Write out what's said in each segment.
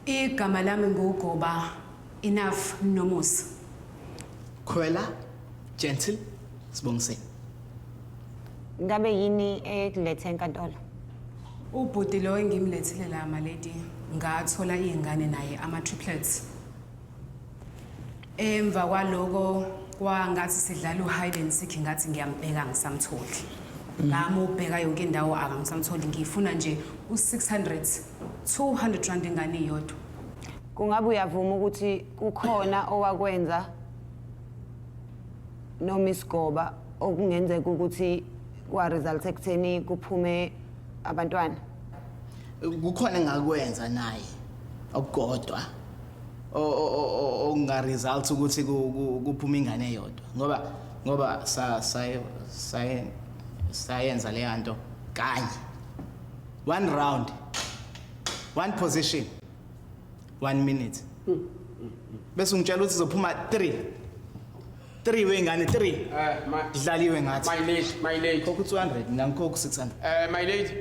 Igama lami nguGoba Enough Nomusa. Khwela Gentle Sibongiseni. Ngabe yini ekulethe enkantolo? Ubhuti lo engimlethile la my lady ngathola izingane naye ama triplets. Emva kwaloko kwangathi sidlala u-hide and seek, ngathi ngiyambheka ngisamtholi. Ngamubheka yonke indawo, akangisamtholi. Ngifuna nje u-600, R200 ingane iyodwa. Kungabe uyavuma ukuthi kukhona owakwenza noma isigoba okungenzeka ukuthi kwa-result ekutheni kuphume abantwana? Kukhona engakwenza naye okukodwa okunga result ukuthi kuphume ingane eyodwa, ngoba sa sa sayenza le nto kanye, one round, one position, one minute, bese ungitshela ukuthi izophuma 3 3 wengane 3. My, Dlaliwe ngathi. My lady, my lady. Khokha u-200, mina ngikhokha u-600. My lady,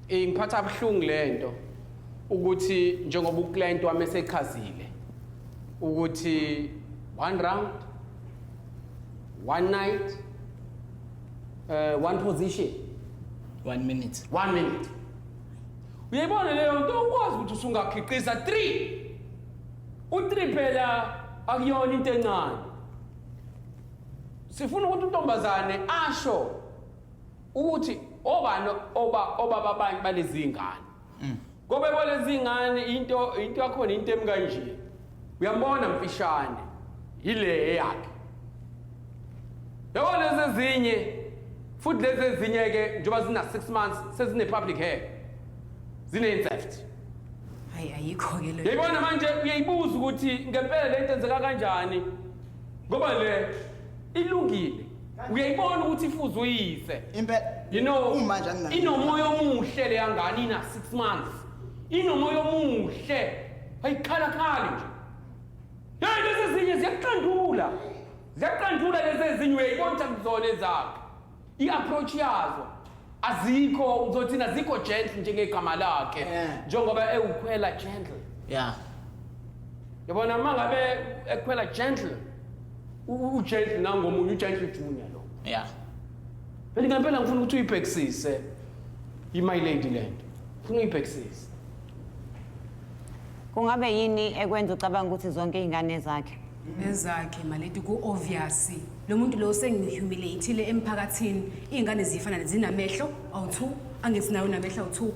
ingiphatha buhlungu lento ukuthi njengoba uclient wami esechazile ukuthi one round, one night, one position, one minute. One minute. Uyayibona leyo nto, ukwazi ukuthi usungakhiqiza 3, u3 phela akuyona into encane. Sifuna ukuthi untombazane asho ukuthi obani oba obaba abanye balezi ngane, ngoba balezi ngane into yakhona into emi kanje. Uyambona mfishane, ile eyakhe, yabo. Lezi ezinye futhi, lezi ezinye ke njengoba zina 6 months sezine pubic hair, zine theft. Hayi, ayikho-ke leyo. Uyayibona manje, uyayibuza ukuthi ngempela lento enzeka kanjani, ngoba le ilungile, uyayibona ukuthi ifuze uyise. Impela. You know Uma nje anginayo. Inomoya omuhle leya ngane, ina 6 months, inomoya omuhle, ayikhalakali nje. Hey, lezi ezinye ziyaqandula, ziyaqandula lezi ezinye, uyayibona ukuthi akuzona ezakhe. I-approach yazo azikho, uzothina azikho gentle njengegama lakhe, njengoba ewukhwela gentle. Yabona, uma ngabe ekhwela gentle, ugentle nangomunye ugentle junior lo. Phela ngempela ngifuna ukuthi uyibhekisise, i-my lady, lento ngifuna uyibhekisise. Kungabe yini ekwenza ucabanga ukuthi zonke iy'ngane zakhe? Ezakhe, my lady, ku-obvious. Lo muntu lo sengihumiliathile emphakathini. Iy'ngane zifana, zinamehlo awu-2, angithi nawe unamehlo awu-2.